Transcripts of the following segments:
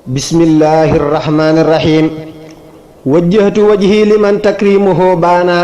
bismillahi irrahmani irrahim wajjahtu wajhi liman takrimuhu baana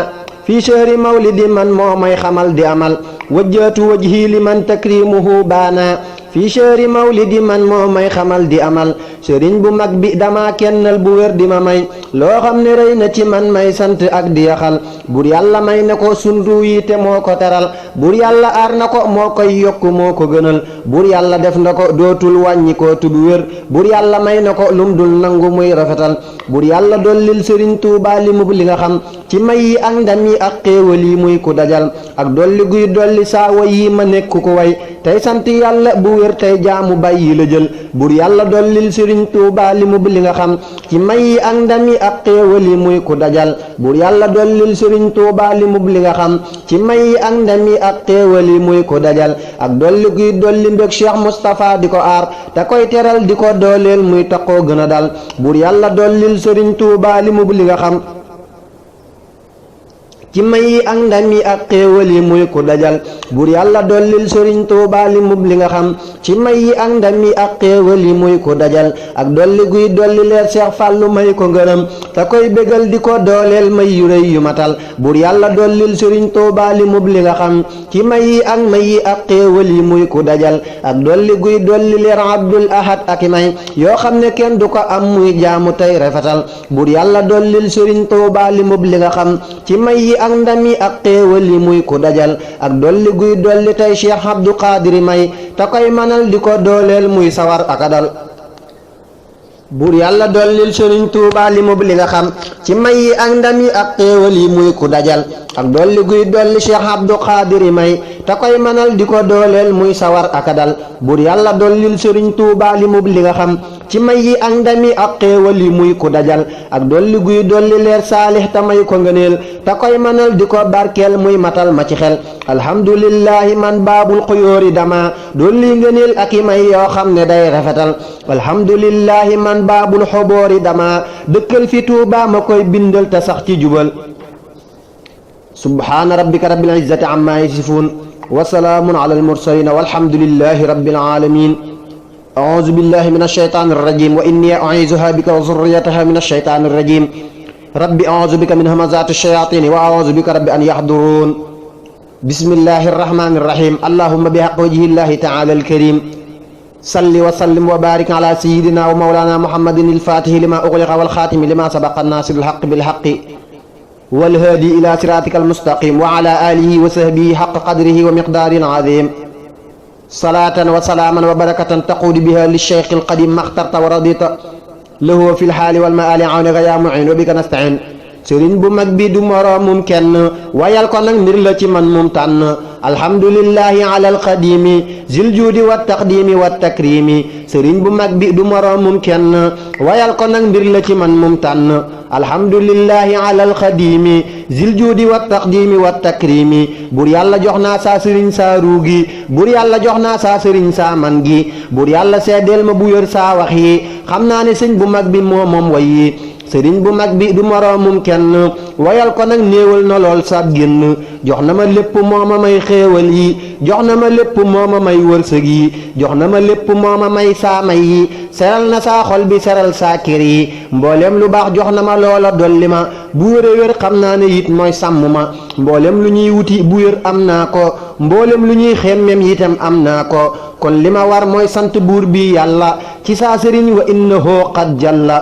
fi shahri mawlidi man moo may xamal di amal wajjahtu wajhi liman takrimuhu baana fi shahri mawlidi man moo may xamal di amal sëriñ bu mag bi dama kennal bu wér di ma may loo xam ne rëy na ci man may sant ak di yaxal bur yàlla may na ko sundu yi te moo ko teral bur yàlla aar na ko moo koy yokk moo ko gënal bur yàlla def na ko dootul wàññi ko tudd wér bur yàlla may na ko lum dul nangu muy rafetal bur yàlla dollil sëriñ Tuubaa li mub li nga xam ci may yi ak ndam yi ak xéewal yi muy ku dajal ak dolli guy dolli saawa yi ma nekk ku way tey sant yàlla bu wér tey jaamu bàyyi la jël bur yàlla dollil sëriñ Tuubaa li mub li nga xam ci may yi ak ndam yi ak xéewal yi muy ku dajal bur yàlla dollil sëriñ Tuubaa li mub li nga xam ci may yi ak ndam yi ak xéewal yi muy ku dajal ak dolli guy dolli mbég Cheikh Moustapha di ko aar te koy teral di ko dooleel muy taxoo gën a dal bur yàlla dollil sëriñ Tuubaa li mub li nga xam ci may yi ak ndam yi ak xéewal yi muy ku dajal bur yàlla dollil sëriñ Tuubaa li mub li nga xam ci may yi ak ndam yi ak xéewal yi muy ku dajal ak dolli guy dolli leer Seex Fàllu may ko ngërëm te koy bégal di ko dooleel may yu rëy yu matal bur yàlla dollil sëriñ Tuubaa li mub li nga xam ci may yi ak xéewal yi muy ku dajal ak dolli guy dolli leer Abdul Ahad ak i may yoo xam ne kenn du ko am muy jaamu tey rafetal bur yàlla dollil sëriñ Tuubaa li mub li nga xam ci may yi ak ndam yi ak xéewal yi muy ku dajal ak dolli guy dolli tey Cheikh Abdou Qadir may te koy manal di ko dooleel muy sawar ak a dal bur yàlla dollil sëriñ Tuubaa li mub li nga xam ci may yi ak ndam yi ak xéewal yi muy ku dajal ak dolli guy dolli Cheikh Abdou Qadir may te koy manal di ko dooleel muy sawar ak a dal bur yàlla dollil sëriñ Tuubaa li mub li nga xam ci may yi ak ndam yi ak xéewal yi muy ku dajal ak dolli guy dolli leer Saalix te may ko ngëneel te koy manal di ko barkeel muy matal ma ci xel alhamdulillahi man baabul xuyóori dama dolli ngëneel ak i may yoo xam ne day rafetal alhamdulillahi man baabul xoboori dama dëkkal fi Tuubaa ma koy bindal te sax ci jubal subhaana rabbika rabbil izzati amma yasifuun wa salaamun ala almursalin walhamdulillahi rabbil alamin a'uuzu billahi min ashaytaani rajim wa inni u'iizuha bika wa zurriyataha min ashaytaani rajim rabbi a'uuzu bika min hamazaati shayaatini wa a'uuzu bika rabbi an yahduruun bismillahi rahmaani rahim allahumma bihaqqi wajhillahi ta'ala alkarim salli wa sallim wa baarik ala sayyidina wa mawlana muhammadin al-faatihi lima ughliqa wal khaatimi lima sabaqa naasiril haqqi bil haqqi wal haadi ila siraatika al-mustaqim wa ala alihi wa sahbihi haqqa qadrihi wa miqdaarihi al-aziim salaatan wa salaaman wa barakatan taquudu biha licheikh alqadim maxtarta wa radita lahu fi lxaali walmaali awnaka yaa muin wa bika nastain sëriñ bu mag bi du moroomum kenn wayal ko nag mbir la ci man mum tànn alhamdulillahi ala alqadimi zil juudi wa taqdimi wa takrimi sëriñ bu mag bi du moroomum kenn wayal ko nag mbir la ci man mum tànn alhamdulillahi ala alqadimi zil juudi wa taqdimi wa takrimi bur yàlla jox naa saa sëriñ saa ruugi bur yàlla jox naa saa sëriñ saa man gi bur yàlla seedeel ma bu wér saa wax yi xam naa ne sëñ bu mag bi moo moom way yi sëriñ bu mag bi du moroomum kenn wayal ko nag néewal na lool sab génn jox na ma lépp moo ma may xéewal yi jox na ma lépp moo ma may wërsëg yi jox na ma lépp moo ma may saa may yi seral na saa xol bi seral saa kër yi mboolem lu baax jox na ma loola dolli ma bu wér a wér xam naa ne it mooy sàmm ma mboolem lu ñuy wuti bu wér am naa ko mboolem lu ñuy xemmem itam am naa ko kon li ma war mooy sant buur bi yàlla ci saa sëriñ wa innahu qad jalla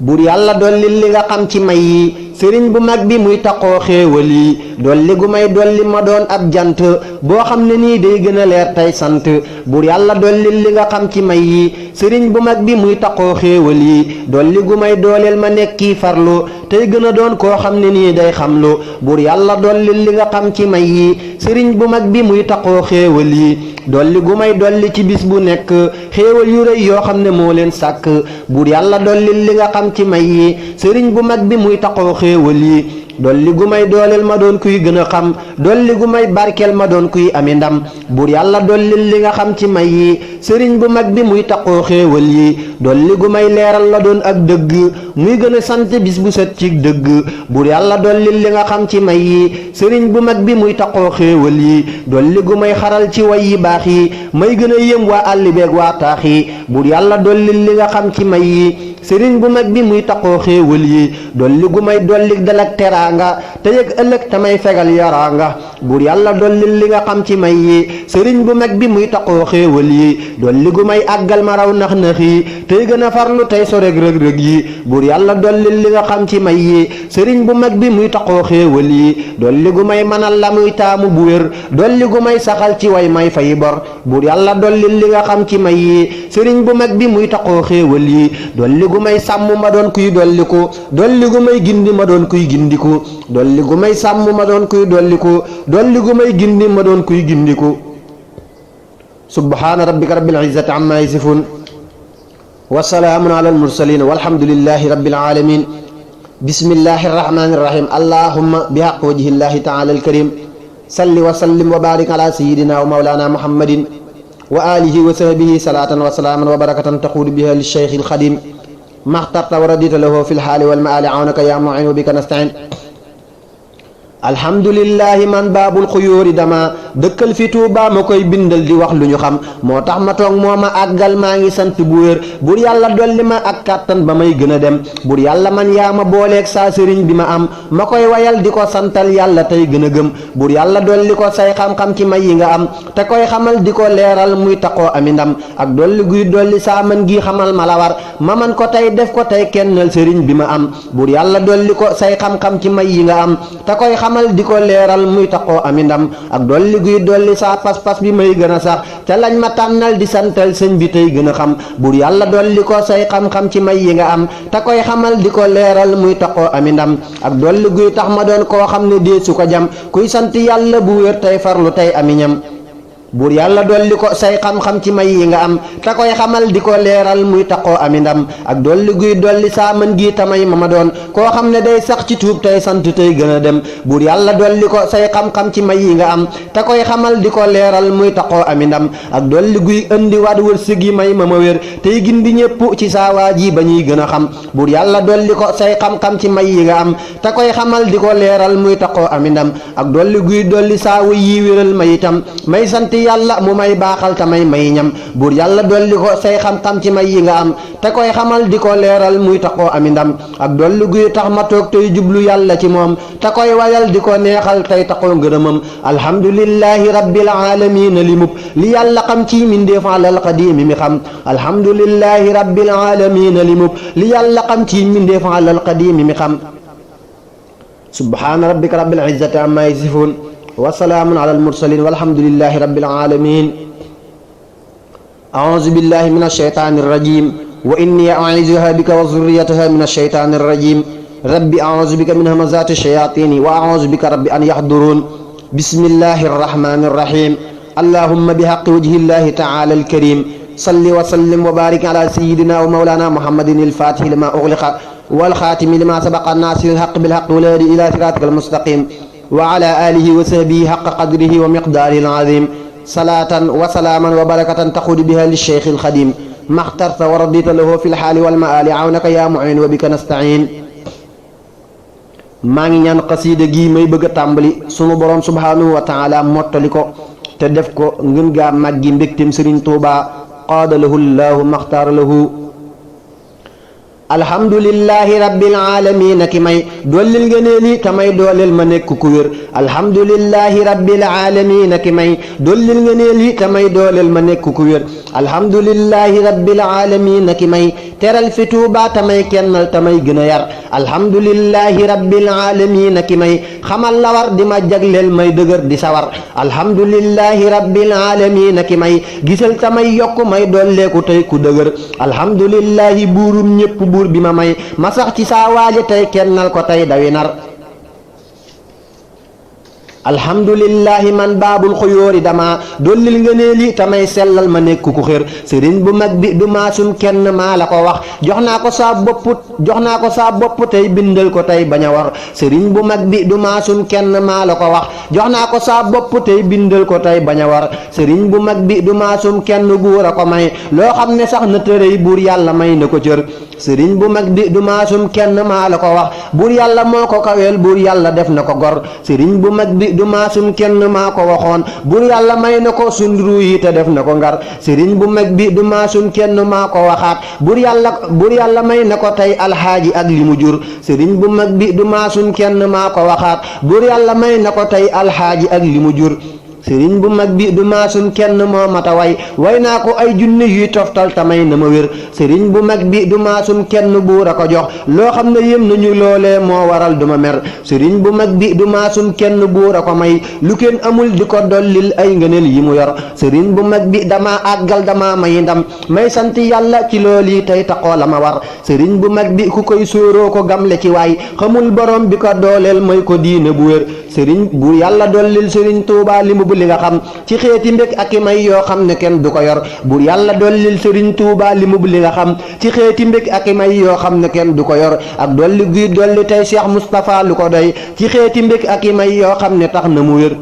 bur yàlla dollil li nga xam ci may yi sëriñ bu mag bi muy taqoo xéewal yi dolli gu may dolli ma doon ab jant boo xam ne nii day gën a leer tey sant bur yàlla dollil li nga xam ci may yi sëriñ bu mag bi muy taqoo xéewal yi dolli gu may dooleel ma nekki farlu tey gën a doon koo xam ne nii day xamlu bur yàlla dollil li nga xam ci may yi sëriñ bu mag bi muy taqoo xéewal yi dolli gu may dolli ci bis bu nekk xéewal yu rëy yoo xam ne moo leen sàkk bur yàlla dollil li nga xam ci may yi sëriñ bu mag bi muy taqoo xéewal yi dolli gu may dooleel ma doon kuy gën a xam dolli gu may barkeel ma doon kuy ami ndam buur yàlla dollil li nga xam ci may yi sëriñ bu mag bi muy taqoo xéewal yi dolli gu may leeral la doon ak dëgg muy gën a sant bis bu set ci dëgg buur yàlla dollil li nga xam ci may yi sëriñ bu mag bi muy taqoo xéewal yi dolli gu may xaral ci way yi baax yi may gën a yëm waa àll beeg waa taax yi buur yàlla dollil li nga xam ci may yi sëriñ bu mag bi muy taqoo xéewal yi dolli gu may dolli dalak teraanga te yëg ëllëg tamay fegal yaraanga buur yàlla dollil li nga xam ci may yi sëriñ bu mag bi muy taqoo xéewal yi dolli gu may àggal ma raw nax nax yi tey gën a farlu tey soreg rëg-rëg yi buur yàlla dollil li nga xam ci may yi sëriñ bu mag bi muy taqoo xéewal yi dolli gu may manal la muy taamu bu wér dolli gu may saxal ci way may fay bor buur yàlla dollil li nga xam ci may yi sëriñ bu mag bi muy taqoo xéewal yi dolli gu may sàmm ma doon kuy dolliku dolli gu may gindi ma doon kuy gindiku dolli gu may sàmm ma doon kuy dolliku dolli gu may gindi ma doon kuy gindiku subhaana rabbika rabbil izzati amma yasifun wa salaamun ala al mursalin walhamdulillahi rabbil alamin bismillahi arrahmani irrahim allahumma bihaq wajhillahi taala alkarim salli wa sallim wa barik ala sayidina wa mawlana muhammadin wa alihi wa sahbihi salatan wa salaaman wa barakatan taquudu biha lilcheikh alxadim maxtarta wa radita lahu fi lxaali walmaali awnaka ya muin wa bika nastain alhamdulillahi man baabul xuyóori dama dëkkal fi Tuuba ma koy bindal di wax lu ñu xam moo tax ma toog moo ma àggal maa ngi sant bu wér bur yàlla dolli ma ak kàttan ba may gën a dem bur yàlla man yaa ma booleeg saa sëriñ bi ma am ma koy wayal di ko santal yàlla tey gën a gëm bur yàlla dolli ko say xam-xam ci may yi nga am te koy xamal di ko leeral muy taqoo ami ndam ak dolli guy dolli saa man gi xamal ma la war ma man ko tey def ko tey kennal sëriñ bi ma am bur yàlla dolli ko say xam-xam ci may yi nga am te koy xamal di ko leeral muy taqoo ami ndam ak dolli guy dolli saa pas-pas bi may gën a sax ca lañ ma tànnal di santal sëñ bi tey gën a xam bur yàlla dolli ko say xam-xam ci may yi nga am te koy xamal di ko leeral muy taqoo ami ndam ak dolli guy tax ma doon koo xam ne dee su ko jam kuy sant yàlla bu wér tey farlu tey ami ñam buur yàlla dolli ko say xam-xam ci may yi nga am te koy xamal di ko leeral muy taqoo ami ndam ak dolli guy dolli saa mën gi tamay ma doon koo xam ne day sax ci tuub tey sant tey gën a dem buur yàlla dolli ko say xam-xam ci may yi nga am te koy xamal di ko leeral muy taqoo ami ndam ak dolli guy indi waat wërsëg yi may ma wér tey gindi ñépp ci saa waa ji ba ñuy gën a xam buur yàlla dolli ko say xam-xam ci may yi nga am te koy xamal di ko leeral muy taqoo ami ndam ak dolli guy dolli saa wu yi wéral may itam may sant yàlla mu may baaxal te may ñam buur yàlla dolli ko say xam-xam ci may yi nga am te koy xamal di ko leeral muy taqoo ami ndam ak dolli guy tax ma toog tey jublu yàlla ci moom te koy wayal di ko neexal tey taqoo ngërëmam alhamdulillahi rabbil alamin limub li yàlla xam ci mindeef alal qadimi mi xam alhamdulillahi rabbil alamin limub li yàlla xam ci mindeef alal qadimi mi xam subhaana rabbika rabbil izzati amma yasifun wa salaamun ala al-mursalin walhamdulillahi rabbil alamin a'uuzu billahi min ash-shaytaani r-rajiim wa inni u'iizuha bika wa zurriyataha min ash-shaytaani r-rajiim rabbi a'uuzu bika min hamazaati ash-shayaatiini wa a'uuzu bika rabbi an yahduruun bismillahi r-rahmaani r-rahiim allahumma bihaqqi wajhillahi ta'aala al-kariim salli wa sallim wa baarik ala sayyidina wa mawlaana muhammadin al-faatihi limaa ughliqa wal xaatimi limaa sabaqa naasiril haqqi bil haqqi wal haadi ilaa siraatikal mustaqiim wa ala alihi wa sahbihi haqqa qadrihi wa miqdaarihi al-aziim salaatan wa salaaman wa barakatan taquudu biha licheikh alxadim maxtarta wa radita lahu fi lxaali walmaali awnaka yaa muin wa bika nastain maa ngi ñaan xasiida gi may bëgg a tàmbali sunu boroom subhaanahu wa taala mottali ko te def ko ngën gaa màggi mbégtem sëriñ Tuuba qaada lahu llahu maxtaara lahu alhamdulillahi rabbil alamin ki may dollil ngëneeli tamay dooleel ma nekk ku wér alhamdulillahi rabbil alamin ki may dollil ngëneeli tamay dooleel ma nekk ku wér alhamdulillahi rabbil alamin ki may teral fi Tuuba tamay kennal tamay gën a yar alhamdulillahi rabbil alamin ki may xamal la war di ma jagleel may dëgër di sawar alhamdulillahi rabbil alamin ki may gisal tamay yokk may dolleeku tey ku dëgër alhamdulillahi buurum ñépp buur bi ma may ma sax ci saa waaje tey kennal ko tey dawi nar alhamdulillahi man baabul xuyóori dama dollil ngëneeli tamay sellal ma nekk ku xér sëriñ bu mag bi du maasum kenn maa la ko wax jox naa ko saa bopp tey bindal ko tey bañ a war sëriñ bu mag bi du maasum kenn maa la ko wax jox naa ko saa bopp tey bindal ko tey bañ a war sëriñ bu mag bi du maasum kenn buur a ko may loo xam ne sax na tërëy buur yàlla may na ko cër sëriñ bu mag bi du maasum kenn maa la ko wax buur yàlla moo ko kaweel buur yàlla def na ko gor sëriñ bu mag bi du maasum kenn maa ko waxoon buur yàlla may na ko sunduru yi te def na ko ngar sëriñ bu mag bi du maasum kenn maa ko waxaat buur yàlla may na ko tey alxaaji ak li mu jur sëriñ bu mag bi du maasum kenn maa ko waxaat buur yàlla may na ko tey alxaaji ak li mu jur sëriñ bu mag bi du maasum kenn moo mata way naa ko ay junni yuy toftal tamay na ma wér sëriñ bu mag bi du maasum kenn buur a ko jox loo xam ne yëm nañu loolee moo waral duma mer sëriñ bu mag bi du maasum kenn buur a ko may lu kenn amul di ko dollil ay ngëneel yi mu yor sëriñ bu mag bi dama àggal dama may ndam may sant yàlla ci looli tey taxoo la ma war sëriñ bu mag bi ku koy sóoroo ko gamle ci waay xamul borom bi ko dooleel may ko diine bu wér sëriñ bu yàlla dollil sëriñ Tuubaa li mu li nga xam ci xeeti mbég ak i may yoo xam ne kenn du ko yor buur yàlla dollil sëriñ Tuubaa li mu li nga xam ci xeeti mbég ak i may yoo xam ne kenn du ko yor ak dolli guy dolli tey Cheikh Moustapha lu ko doy ci xeeti mbég ak i may yoo xam ne tax na mu wér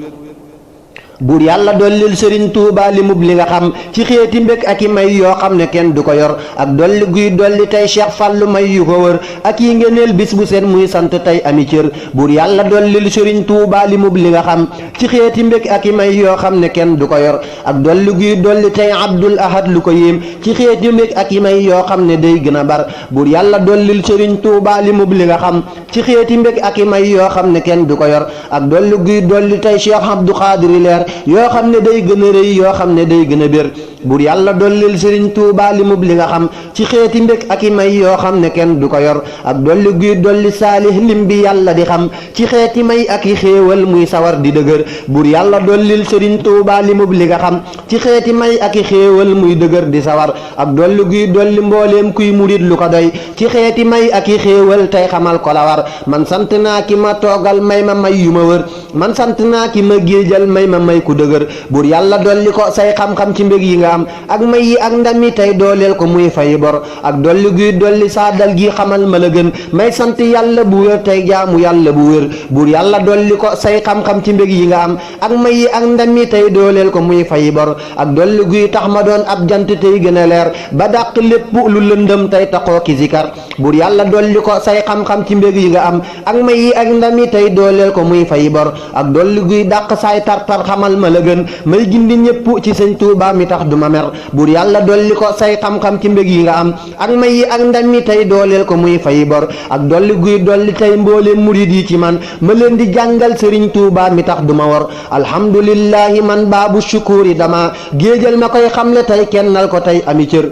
buur yàlla dollil sëriñ Tuubaa li mub li nga xam ci xeeti mbég ak i may yoo xam ne kenn du ko yor ak dolli guy dolli tey Cheikh Fallu may yu ko wër ak yi ngeneel bis bu seen muy sant tey ami cër buur yàlla dollil sëriñ Tuubaa li mub li nga xam ci xeeti mbég ak i may yoo xam ne kenn du ko yor ak dolli guy dolli tey Abdul Ahad lu ko yéem ci xeeti mbég ak i may yoo xam ne day gën a bar buur yàlla dollil sëriñ Tuubaa li mub li nga xam ci xeeti mbég ak i may yoo xam ne kenn du ko yor ak dolli guy dolli tey Cheikh Abdou Xaadiri leer yoo xam ne day gën a rëy yoo xam ne day gën a bér buur yàlla dollil sëriñ Tuubaa li mub li nga xam ci xeeti mbég ak i may yoo xam ne kenn du ko yor ak dolli guy dolli saalih lim bi yàlla di xam ci xeeti may ak i xéewal muy sawar di dëgër buur yàlla dollil sëriñ Tuubaa li mub li nga xam ci xeeti may ak i xéewal muy dëgër di sawar ak dolli guy dolli mbooleem kuy murit lu ko doy ci xeeti may ak i xéewal tey xamal ko la war man sant naa ki ma toogal may ma may yu ma wër man sant naa ki ma géejal may ma may ku dëgër buur yàlla dolli ko say xam-xam ci mbég yi nga am ak may yi ak ndam yi tey dooleel ko muy fay bor ak dolli guy dolli saa dal gi xamal ma la gën may sant yàlla bu wér tey jaamu yàlla bu wér buur yàlla dolli ko say xam-xam ci mbég yi nga am ak may yi ak ndam yi tey dooleel ko muy fay bor ak dolli guy tax ma doon ab jant tey gën a leer ba dàq lépp lu lëndëm tey taxoo ki zikar buur yàlla dolli ko say xam-xam ci mbég yi nga am ak may yi ak ndam yi tey dooleel ko muy fay bor ak dolli guy dàq saay tartar xamal ma la gën may gindi ñëpp ci sëñ Tuubaa mi tax duma mer buur yàlla dolli ko say xam-xam ci mbég yi nga am ak may yi ak ndam yi tey dooleel ko muy fay bor ak dolli guy dolli tey mbooleem murid yi ci man ma leen di jàngal sëriñ Tuubaa mi tax duma wor alhamdulillahi man baabu shukuri dama géejal ma koy xamle tey kennal ko tey ami cër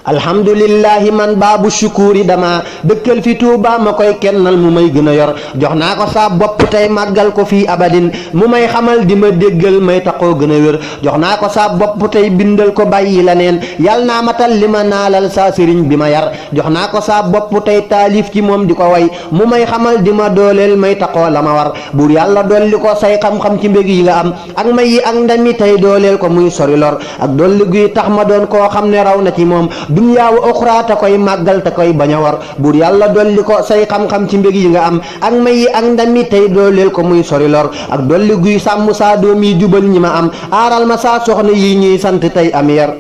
alhamdulillahi man baabu shukuri dama dëkkal fi Tuubaa ma koy kennal mu may gën a yor jox naa ko saa bopp tey màggal ko fii abadin mu may xamal di ma déggal may taxoo gën a wér jox naa ko saa bopp tey bindal ko bàyyi la neen yal naa matal li ma naalal saa sëriñ bi ma yar jox naa ko saa bopp tey taalif ci moom di ko way mu may xamal di ma dooleel may taxoo la ma war buur yàlla dolli ko say xam-xam ci mbég yi nga am ak may yi ak ndami tey dooleel ko muy sori lor ak dolli guy tax ma doon koo xam ne raw na ci moom dunyaa wa uxraa te koy màggal te koy bañ a war buur yàlla dolli ko say xam-xam ci mbég yi nga am ak may yi ak ndami tey dooleel ko muy sori lor ak dolli guy sàmm saa doom yi jubal ñi ma am aaral ma saa soxna yi ñuy sant tey am yar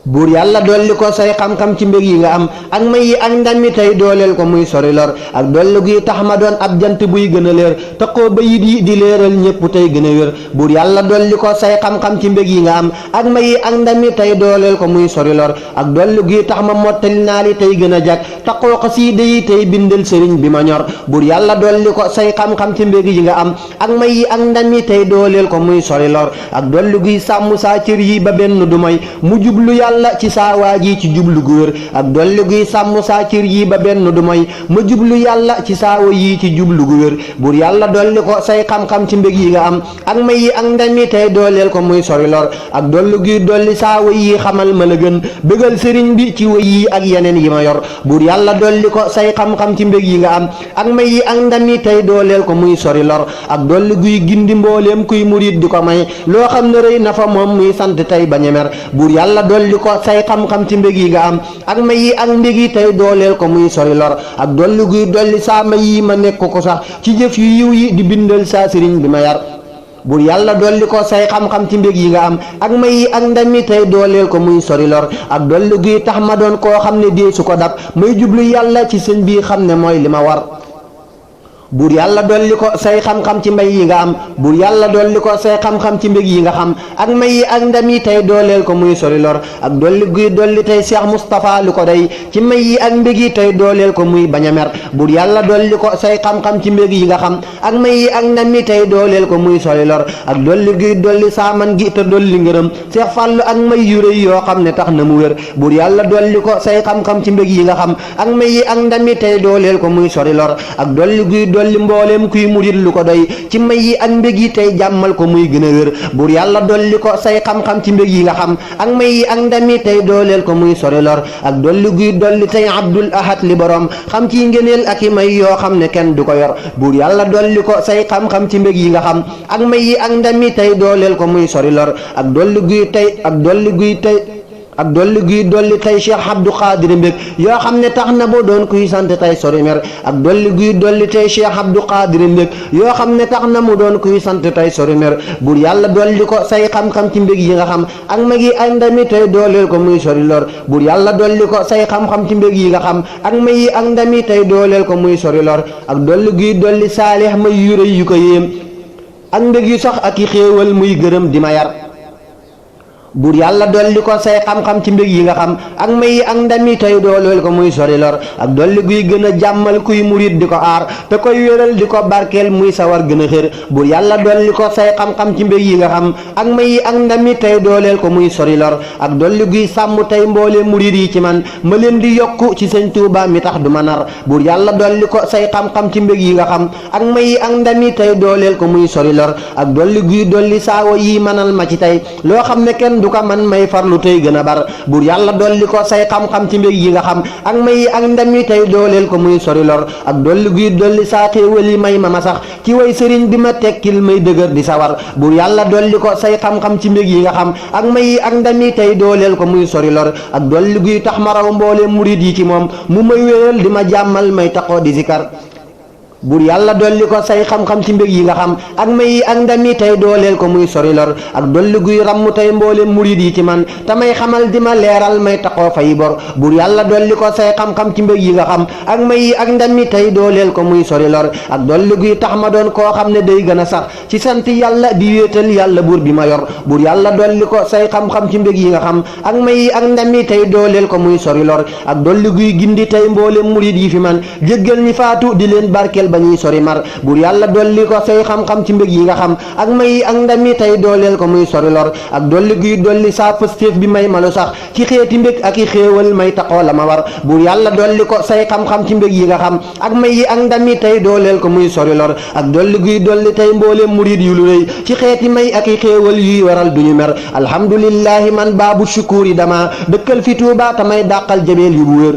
buur yàlla dolli ko say xam-xam ci mbég yi nga am ak may yi ak ndami tey dooleel ko muy sori lor ak dolli guy tax ma doon ab jant buy gën a leer taqoo ba yit yi di leeral ñépp tey gën a wér buur yàlla dolli ko say xam-xam ci mbég yi nga am ak may yi ak ndami tey dooleel ko muy sori lor ak dolli guy tax ma mottali naa li tey gën a jag taqoo xasiida yi tey bindal sëriñ bi ma ñor buur yàlla dolli ko say xam-xam ci mbég yi nga am ak may yi ak ndami tey dooleel ko muy sori lor ak dolli guy sàmm saa cër yi ba benn du may mu jublu yàlla yàlla ci saa waa ji ci jublu gu wér ak dolli guy sàmm saa cër yi ba benn du moy ma jublu yàlla ci saawa yi ci jublu gu wér buur yàlla dolli ko say xam-xam ci mbég yi nga am ak may yi ak ndami tey dooleel ko muy sori lor ak dolli guy dolli saawa yi xamal ma la gën bëggal sëriñ bi ci way yi ak yeneen yi ma yor buur yàlla dolli ko say xam-xam ci mbég yi nga am ak may yi ak ndami tey dooleel ko muy sori lor ak dolli guy gindi mbooleem kuy murit di ko may loo xam ne rëy na fa moom muy sant tey bañ a mer buur yàlla dolli ko say xam-xam ci mbég yi nga am ak may yi ak mbég yi tey dooleel ko muy sori lor ak dolli guy dolli saa may yi ma nekk ko sax ci jëf yu yiw yi di bindal saa sëriñ bi ma yar buur yàlla dolli ko say xam-xam ci mbég yi nga am ak may yi ak ndami tey dooleel ko muy sori lor ak dolli guy tax ma doon koo xam ne dee su ko dab may jublu yàlla ci sëñ bi xam ne mooy li ma war buur yàlla dolli ko say xam-xam ci mbay yi nga am buur yàlla dolli ko say xam-xam ci mbég yi nga xam ak may yi ak ndam yi tey dooleel ko muy sori lor ak dolli guy dolli tey Cheikh Moustapha lu ko day ci may yi ak mbég yi tey dooleel ko muy bañ a mer buur yàlla dolli ko say xam-xam ci mbég yi nga xam ak may yi ak ndam yi tey dooleel ko muy sori lor ak dolli guy dolli saaman gi te dolli ngërëm Cheikh Fallou ak may yu rëy yoo xam ne tax na mu wér buur yàlla dolli ko say xam-xam ci mbég yi nga xam ak may yi ak ndam yi tey dooleel ko muy sori lor ak dolli guy dolli mbooleem kuy murit lu ko doy ci may yi ak mbég yi tey jàmmal ko muy gën a wér buur yàlla dolli ko say xam-xam ci mbég yi nga xam ak may yi ak ndam yi tey dooleel ko muy sori lor ak dolli guy dolli tey Abdul Ahad li borom xam ci ngëneel ak i may yoo xam ne kenn du ko yor buur yàlla dolli ko say xam-xam ci mbég yi nga xam ak may yi ak ndam yi tey dooleel ko muy sori lor ak dolli guy tey ak dolli guy tey ak dolli guy dolli tey Cheikh Abdou Khadir mbég yoo xam ne tax na boo doon kuy sant tey sori mer ak dolli guy dolli tey Cheikh Abdou Khadir mbég yoo xam ne tax na mu doon kuy sant tey sori mer buur yàlla dolli ko say xam-xam ci mbég yi nga xam ak mag yi ak ndami tey dooleel ko muy sori lor buur yàlla dolli ko say xam-xam ci mbég yi nga xam ak mag yi ak ndami tey dooleel ko muy sori lor ak dolli guy dolli saalix may yu rëy yu ko yéem ak mbég yu sax ak i xéewal muy gërëm di ma yar buur yàlla dolli ko say xam-xam ci mbég yi nga xam ak may yi ak ndami tey dooleel ko muy sori lor ak dolli guy gën a jàmmal kuy murit di ko aar te koy wéral di ko barkeel muy sawar gën a xër buur yàlla dolli ko say xam-xam ci mbég yi nga xam ak may yi ak ndami tey dooleel ko muy sori lor ak dolli guy sàmm tey mboole murit yi ci man ma leen di yokku ci sëñ Tuuba mi tax du ma nar buur yàlla dolli ko say xam-xam ci mbég yi nga xam ak may yi ak ndami tey dooleel ko muy sori lor ak dolli guy dolli saawo yi manal ma ci tey loo xam ne kenn du ko man may farlu tey gën a bar buur yàlla dolli ko say xam-xam ci mbég yi nga xam ak may yi ak ndam yi tey dooleel ko muy sori lor ak dolli guy dolli saa xéewal yi may ma sax ci way sëriñ bi ma tekkil may dëgër di sawar buur yàlla dolli ko say xam-xam ci mbég yi nga xam ak may yi ak ndam yi tey dooleel ko muy sori lor ak dolli guy tax ma raw mboole murit yi ci moom mu may wéyal di ma jàmmal may taxoo di zikar buur yàlla dolli ko say xam-xam ci mbég yi nga xam ak may yi ak ndam yi tey dooleel ko muy sori lor ak dolli guy ràmm tey mboolem murid yi ci man te may xamal di ma leeral may taxoo fay bor buur yàlla dolli ko say xam-xam ci mbég yi nga xam ak may yi ak ndam yi tey dooleel ko muy sori lor ak dolli guy tax ma doon koo xam ne day gën a sax ci sant yàlla di wéetal yàlla buur bi ma yor buur yàlla dolli ko say xam-xam ci mbég yi nga xam ak may yi ak ndam yi tey dooleel ko muy sori lor ak dolli guy gindi tey mboolem murid yi fi man jéggal ñi faatu di leen barkeel ba ñuy sori mar buur yàlla dolli ko say xam-xam ci mbég yi nga xam ak may yi ak ndam yi tey dooleel ko muy sori lor ak dolli guy dolli saa pëstéef bi may malu sax ci xeeti mbég ak i xéewal may taxoo la ma war buur yàlla dolli ko say xam-xam ci mbég yi nga xam ak may yi ak ndam yi tey dooleel ko muy sori lor ak dolli guy dolli tey mbooleem murid yu lu rëy ci xeeti may ak i xéewal yuy waral duñu mer alhamdulillahi man baabu shukuuri dama dëkkal fi Tuuba tamay dàqal jabeel yu bu wér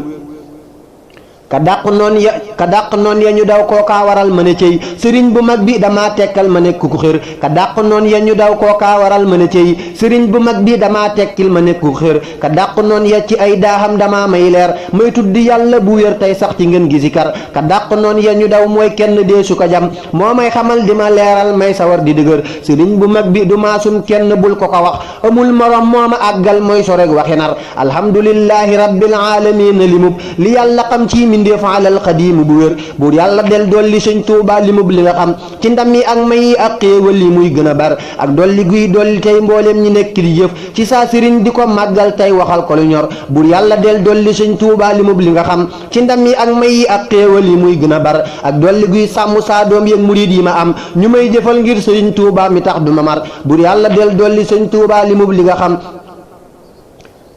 ka dàq noon ya ñu daw kookaa waral ma ne cey sëriñ bu mag bi damaa tekkal ma nekk ku xër ka dàq noon ya ñu daw kookaa waral ma ne cey sëriñ bu mag bi damaa tekkil ma nekk ku xër ka dàq noon ya ci ay daaxam damaa may leer may tuddi yàlla bu wér tey sax ci ngeen gi sikar ka dàq noon ya ñu daw mooy kenn dee su ko jam moo may xamal di ma leeral may sawar di dëgër sëriñ bu mag bi du maasum kenn bul ko ko wax amul morom moo ma àggal mooy soreg waxi nar alhamdulillahi rabbil alamin limub li yàlla xam ci ndéef alal xadiim bu wér buur yàlla del dolli sëñ Tuuba li mub li nga xam ci ndam yi ak may yi ak xéewal yi muy gën a bar ak dolli guy dolli tey mbooleem ñi nekk di jëf ci saa sëriñ di ko màggal tey waxal ko lu ñor buur yàlla del dolli sëñ Tuuba li mub li nga xam ci ndam yi ak may yi ak xéewal yi muy gën a bar ak dolli guy sàmm saa doom yeeg murid yi ma am ñu may jëfal ngir sëriñ Tuuba mi tax du ma mar buur yàlla del dolli sëñ Tuuba li mub li nga xam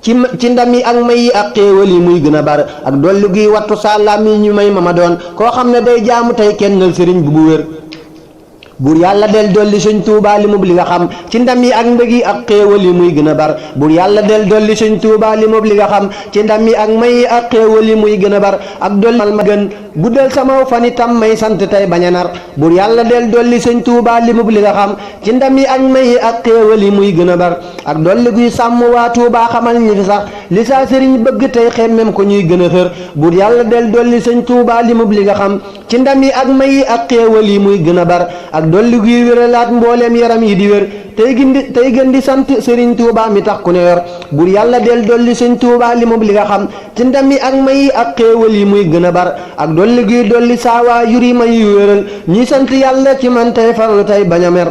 ci ndam yi ak may yi ak xéewal yi muy gën a bar ak dolli guy wattu sàllaam yi ñu may ma doon koo xam ne day jaamu tey kennal sëriñ bu wér buur yàlla del dolli sëñ Tuubaa li mub li nga xam ci ndam yi ak mbég yi ak xéewal yi muy gën a bar buur yàlla del dolli sëñ Tuubaa li mub li nga xam ci ndam yi ak may yi ak xéewal yi muy gën a bar ak dolli ma gën guddal sama fan itam may sant tey bañ a nar buur yàlla del dolli sëñ Tuubaa li mub li nga xam ci ndam yi ak may yi ak xéewal yi muy gën a bar ak dolli guy sàmm waa Tuubaa xamal ñi fi sax li saa sëriñ bëgg tey xemmem ko ñuy gën a xër buur yàlla del dolli sëñ Tuubaa li mub li nga xam ci ndam yi ak may yi ak xéewal yi muy gën a bar ak dolli guy wéralaat mbooleem yaram yi di wér tey gën di sant sëriñ Tuubaa mi tax ku ne yor buur yàlla del dolli sëñ Tuubaa li mub li nga xam ci ndam yi ak may yi ak xéewal yi muy gën a bar ak dolli guy dolli saawaa yuri may yu wéral ñuy sant yàlla ci man tey farlu tey bañ a mer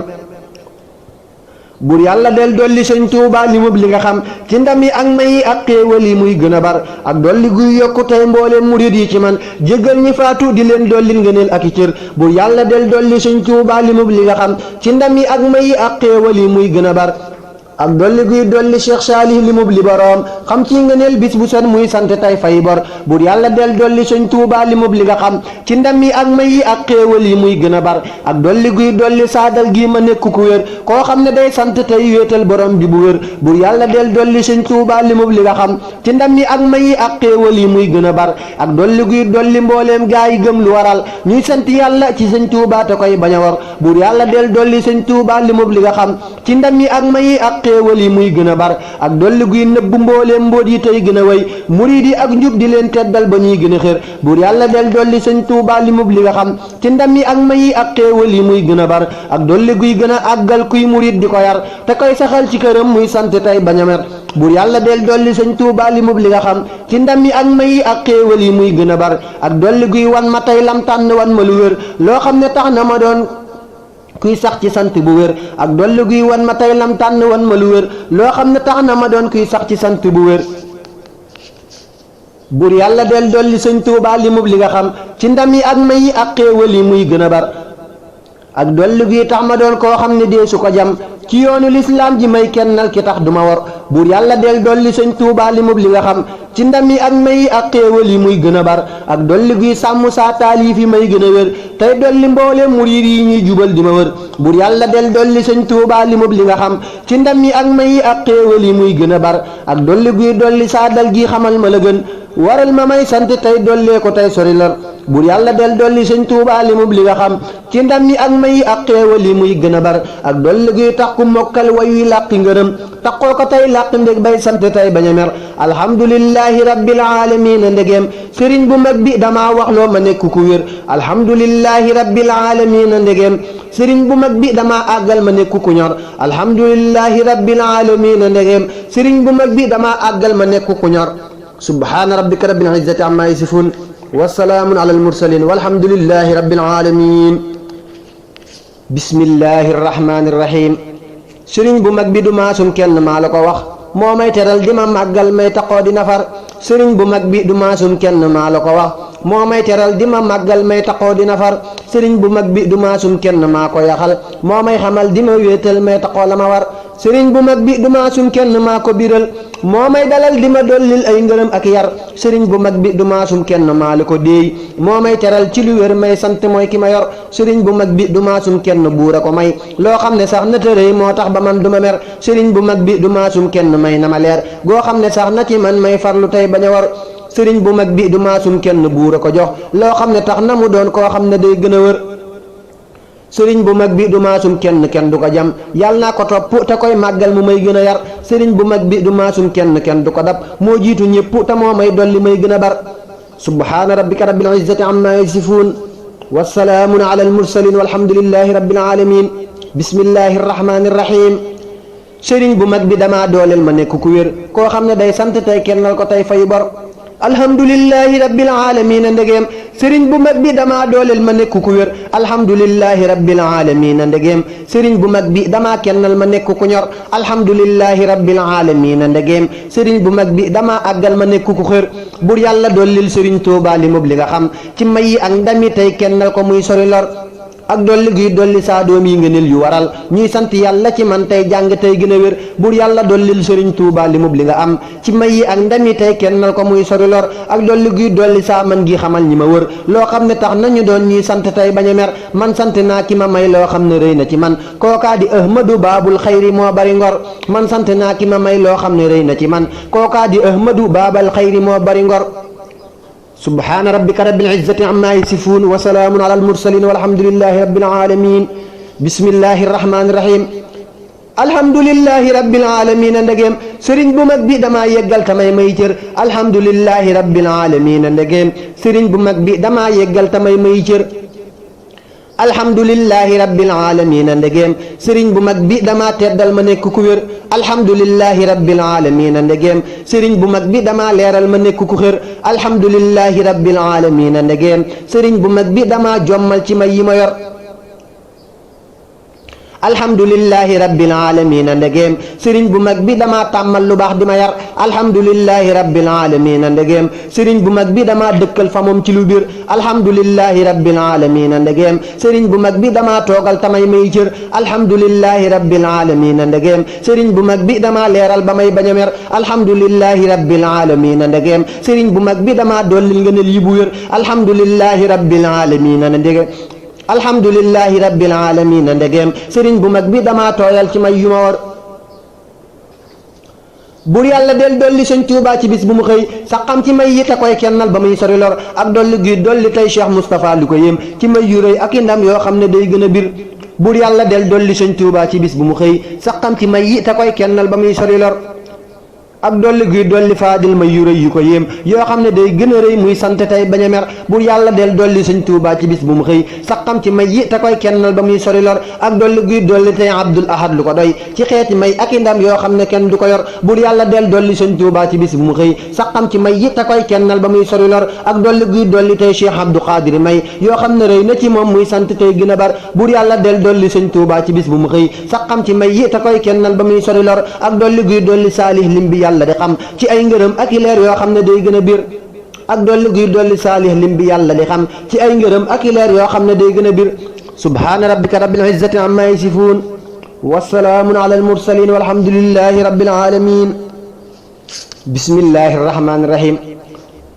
buur yàlla del dolli sëñ Tuubaa li mub li nga xam ci ndam yi ak may yi ak xéewal yi muy gën a bar ak dolli guy yokku tey mbooleem murid yi ci man jéggal ñi faatu di leen dolli ngëneel ak i cër buur yàlla del dolli sëñ Tuubaa li mub li nga xam ci ndam yi ak may yi ak xéewal yi muy gën a bar ak dolli guy dolli Cheikh Saalih li mub li boroom xam ci ngëneel bis bu set muy sant tey fay bor buur yàlla del dolli sëñ Tuubaa li mub li nga xam ci ndam yi ak may yi ak xéewal yi muy gën a bar ak dolli guy dolli saadal gi ma nekk ku wér koo xam ne day sant tey wéetal borom bi bu wér buur yàlla del dolli sëñ Tuubaa li mub li nga xam ci ndam yi ak may yi ak xéewal yi muy gën a bar ak dolli guy dolli mbooleem gaa yi gëm lu waral ñuy sant yàlla ci sëñ Tuubaa te koy bañ a war buur yàlla del dolli sëñ Tuubaa li mub li nga xam ci ndam yi ak may yi ak xéewal yi muy gën a bar ak dolli guy nëbb mbooleem mbóot yi tey gën a way murid yi ak njub di leen teddal ba ñuy gën a xër buur yàlla del dolli sëñ Tuubaa li mub li nga xam ci ndam yi ak may yi ak xéewal yi muy gën a bar ak dolli guy gën a àggal kuy murid di ko yar te koy saxal ci këram muy sant tey bañ a mer buur yàlla del dolli sëñ Tuubaa li mub li nga xam ci ndam yi ak may yi ak xéewal yi muy gën a bar ak dolli guy wan ma tey lam tànn wan ma lu wér loo xam ne tax na ma doon kuy sax ci sant bu wér ak dolli guy wan ma tey lam tànn wan ma lu wér loo xam ne tax na ma doon kuy sax ci sant bu wér buur yàlla del dolli sëñ Tuubaa li mub li nga xam ci ndam yi ak may yi ak xéewal yi muy gën a bar ak dolli guy tax ma doon koo xam ne dee su ko jam ci yoonu lislaam ji may kennal ki tax duma war buur yàlla del dolli sëñ Tuubaa li mub li nga xam ci ndam yi ak may yi ak xéewal yi muy gën a bar ak dolli guy sàmm saa taalif yi may gën a wér tey dolli mboole murid yi ñuy jubal di ma wër buur yàlla del dolli sëñ Tuubaa li mub li nga xam ci ndam yi ak may yi ak xéewal yi muy gën a bar ak dolli guy dolli saa dal gi xamal ma la gën waral ma may sant tey dollee ko tey sori lor buur yàlla del dolli sëñ Tuubaa li mub li nga xam ci ndam yi ak may yi ak xéewal yi muy gën a bar ak dolli guy tax ku mokkal wayu làqi ngërëm taxoo ko tey làq ndég bay sant tey bañ a mer alhamdulillahi rabbil alamin ndegem sëriñ bu mag bi damaa wax loo ma nekk ku wér alhamdulillahi rabbil alamin ndegem sëriñ bu mag bi damaa àggal ma nekk ku ñor alhamdulillahi rabbil alamin ndegem sëriñ bu mag bi damaa àggal ma nekk ku ñor subhaana rabbika rabbil izzati amma yasifun wa salaamun ala al mursalin walhamdulillahi rabbil alamin bismillahi rahmani rahim sëriñ bu mag bi du maasum kenn maa la ko wax moo may teral di ma màggal may taxoo di nafar sëriñ bu mag bi du maasum kenn maa la ko wax moo may teral di ma màggal may taxoo di nafar sëriñ bu mag bi du maasum kenn maa ko yaxal moo may xamal di ma wéetal may taxoo la ma war sëriñ bu mag bi du maasum kenn maa ko biral moo may dalal di ma dollil ay ngërëm ak yar sëriñ bu mag bi du maasum kenn maa la ko déey moo may teral ci lu wér may sant mooy ki ma yor sëriñ bu mag bi du maasum kenn buura ko may loo xam ne sax na tërëy moo tax ba man du ma mer sëriñ bu mag bi du maasum kenn may na ma leer goo xam ne sax na ci man may farlu tey bañ a war sëriñ bu mag bi du maasum kenn buura ko jox loo xam ne tax na mu doon koo xam ne day gën a wër sëriñ bu mag bi du maasum kenn du ko jam yàlla naa ko topp te koy màggal mu may gën a yar sëriñ bu mag bi du maasum kenn du ko dab moo jiitu ñëpp te moo may dolli may gën a bar subhaana rabbika rabbil izzati amma yasifuun wa salaamun ala al mursalin walhamdulillahi rabbil alamin bismillahi rahmani rahim sëriñ bu mag bi damaa dooleel ma nekk ku wér koo xam ne day sant tey kennal ko tey fay bor alhamdulillahi rabbil alamin ndegeem sëriñ bu mag bi damaa dooleel ma nekk ku wér alhamdulillahi rabbil alamin ndegeem sëriñ bu mag bi damaa kennal ma nekk ku ñor alhamdulillahi rabbil alamin ndegeem sëriñ bu mag bi damaa àggal ma nekk ku xër bur yàlla dollil sëriñ Tuubaa li mub li nga xam ci may yi ak ndami tey kennal ko muy sori lor ak dolli guy dolli saa doom yi ngëneel yu waral ñuy sant yàlla ci man tey jàng tey gën a wér bur yàlla dollil sëriñ Tuuba li mub li nga am ci may yi ak ndam yi tey kennal ko muy sori lor ak dolli guy dolli saa man gi xamal ñi ma wër loo xam ne tax nañu doon ñuy sant tey bañ a mer man sant naa ki ma may loo xam ne rëy na ci man kookaa di ahmadu baabul xayri moo bari ngor man sant naa ki ma may loo xam ne rëy na ci man kookaa di ahmadu baabal xayri moo bari ngor subhaana rabbika rabbil izzati amma yasifuun wa salaamun ala almursalin walhamdulillahi rabbil alamin bismillahi rahmaani rahim alhamdulillahi rabbil alamin ndegeem sëriñ bu mag bi damaa yeggal tamay may cër alhamdulillahi rabbil alamin ndegeem sëriñ bu mag bi damaa yeggal tamay may cër alhamdulillahi rabbil alamin ndegeem sëriñ bu mag bi damaa teddal ma nekk ku wér alhamdulillahi rabbil alamin ndegeem sëriñ bu mag bi damaa leeral ma nekk ku xër alhamdulillahi rabbil alamin ndegeem sëriñ bu mag bi damaa jommal ci may yi ma yor alhamdulillahi rabbil alamin ndegeem sëriñ bu mag bi damaa tàmmal lu baax di ma yar alhamdulillahi rabbil alamin ndegeem sëriñ bu mag bi damaa dëkkal fa moom ci lu biir alhamdulillahi rabbil alamin ndegeem sëriñ bu mag bi damaa toogal tamay may cër alhamdulillahi rabbil alamin ndegeem sëriñ bu mag bi damaa leeral ba may bañ a mer alhamdulillahi rabbil alamin ndegeem sëriñ bu mag bi damaa dollil ngëneel yi bu wér alhamdulillahi rabbil alamin ndegeem alhamdulillahi rabbil alamin ndegeem sëriñ bu mag bi damaa tooyal ci may yu ma war bur yàlla del dolli sëñ Tuubaa ci bis bu mu xëy sax xam ci may yi te koy kennal ba muy sori lor ak dolli gi dolli tey Cheikh Moustapha lu ko yéem ci may yu rëy ak i ndam yoo xam ne day gën a bir bur yàlla del dolli sëñ Tuubaa ci bis bu mu xëy sax xam ci may yi te koy kennal ba muy sori lor ak dolli guy dolli faadil may yu rëy yu ko yéem yoo xam ne day gën a rëy muy sant tey bañ a mer bur yàlla del dolli sëñ Tuubaa ci bis bu mu xëy sax xam ci may yi te koy kennal ba muy sori lor ak dolli guy dolli tey Abdul Ahad lu ko doy ci xeeti may ak i ndam yoo xam ne kenn du ko yor bur yàlla del dolli sëñ Tuubaa ci bis bu mu xëy sax xam ci may yi te koy kennal ba muy sori lor ak dolli guy dolli tey Cheikh Abdou Khadir may yoo xam ne rëy na ci moom muy sant tey gën a bar bur yàlla del dolli sëñ Tuubaa ci bis bu mu xëy sax xam ci may yi te koy kennal ba muy sori lor ak dolli guy dolli saalih lim bi yàlla di xam ci ay ngërëm ak i leer yoo xam ne day gën a bir ak dolli guy dolli saalih lim bi yàlla di xam ci ay ngërëm ak i leer yoo xam ne day gën a bir subhaana rabbika rabbil izzati amma yasifuun wa salaamun ala al mursalin walhamdulillahi rabbil alamin bismillahi rahmaani rahim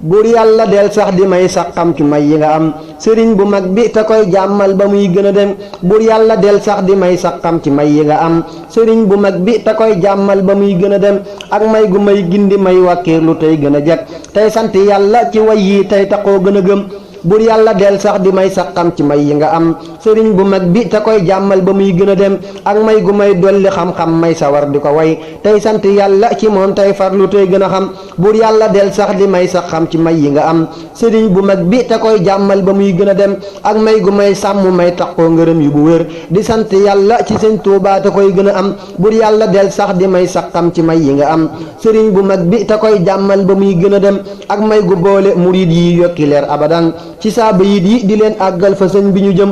buur yàlla del sax di may sax xam ci may yi nga am sëriñ bu mag bi te koy jàmmal ba muy gën a dem buur yàlla del sax di may sax xam ci may yi nga am sëriñ bu mag bi te koy jàmmal ba muy gën a dem ak may gu may gindi may wàkkiirlu tey gën a jag tey sant yàlla ci way yi tey taxoo gën a gëm bur yàlla del sax di may sax xam ci may yi nga am sëriñ bu mag bi te koy jàmmal ba muy gën a dem ak may gu may dolli xam-xam may sawar di ko way tey sant yàlla ci moom tey farlu tey gën a xam bur yàlla del sax di may sax xam ci may yi nga am sëriñ bu mag bi te koy jàmmal ba muy gën a dem ak may gu may sàmm may taxoo ngërëm yu bu wér di sant yàlla ci sëñ Tuubaa te koy gën a am bur yàlla del sax di may sax xam ci may yi nga am sëriñ bu mag bi te koy jàmmal ba muy gën a dem ak may gu boole murid yi yokki leer abadan ci saaba yi di leen àggal fa sëñ bi ñu jëm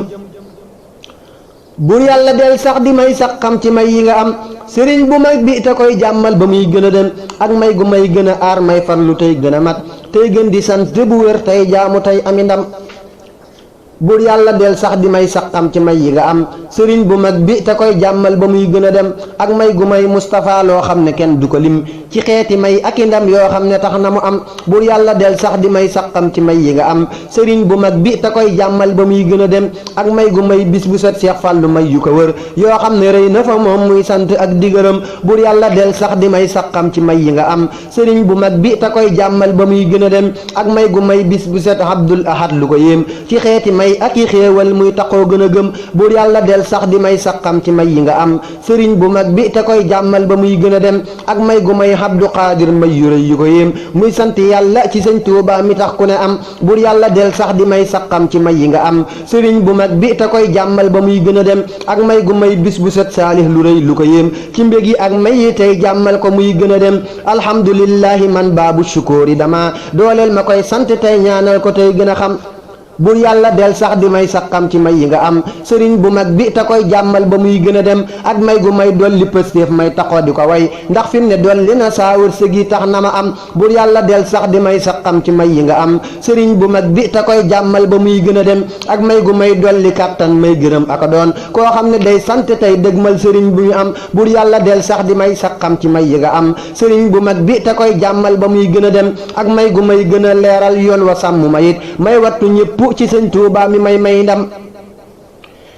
bur yàlla del sax di may sax xam ci may yi nga am sëriñ bu mag bi te koy jàmmal ba muy gën a dem ak may gu may gën a aar may farlu tey gën a mat tey gën di sant te bu wér tey jaamu tey ami ndam bur yàlla del sax di may sax xam ci may yi nga am sëriñ bu mag bi te koy jàmmal ba muy gën a dem ak may gu may Moustapha loo xam ne kenn du ko lim ci xeeti may ak i ndam yoo xam ne tax na mu am bur yàlla del sax di may sax xam ci may yi nga am sëriñ bu mag bi te koy jàmmal ba muy gën a dem ak may gu may bis bu set Seex Fallu may yu ko wër yoo xam ne rëy na fa moom muy sant ak digërëm bur yàlla del sax di may sax xam ci may yi nga am sëriñ bu mag bi te koy jàmmal ba muy gën a dem ak may gu may bis bu set Abdul Ahad lu ko yéem ci xeeti may ak i xéewal muy taxoo gën a gëm bur yàlla del sax di may sax xam ci may yi nga am sëriñ bu mag bi te koy jàmmal ba muy gën a dem ak may gu may Abdu Xaadir may yu rëy yu ko yéem muy sant yàlla ci sëñ Tuubaa mi tax ku ne am bur yàlla del sax di may sax xam ci may yi nga am sëriñ bu mag bi te koy jàmmal ba muy gën a dem ak may gu may bis bu set saalih lu rëy lu ko yéem ci mbég yi ak may yi tey jàmmal ko muy gën a dem alhamdulillahi man baabu sukóori dama dooleel ma koy sant tey ñaanal ko tey gën a xam bur yàlla del sax di may saxam ci may yi nga am sëriñ bu mag bi te koy jàmmal ba muy gën a dem ak may gu may dolli pëstéef may taxoo di ko way ndax fi mu ne dolli na saa wërsëg yi tax na ma am bur yàlla del sax di may saxam ci may yi nga am sëriñ bu mag bi te koy jàmmal ba muy gën a dem ak may gu may dolli kàttan may gërëm aka doon koo xam ne day sant tey dëgmal sëriñ bu ñu am bur yàlla del sax di may saxam ci may yi nga am sëriñ bu mag bi te koy jàmmal ba muy gën a dem ak may gu may gën a leeral yoon wa sàmm ma it may wattu ñëpp ci sëñ Tuubaa mi may ndam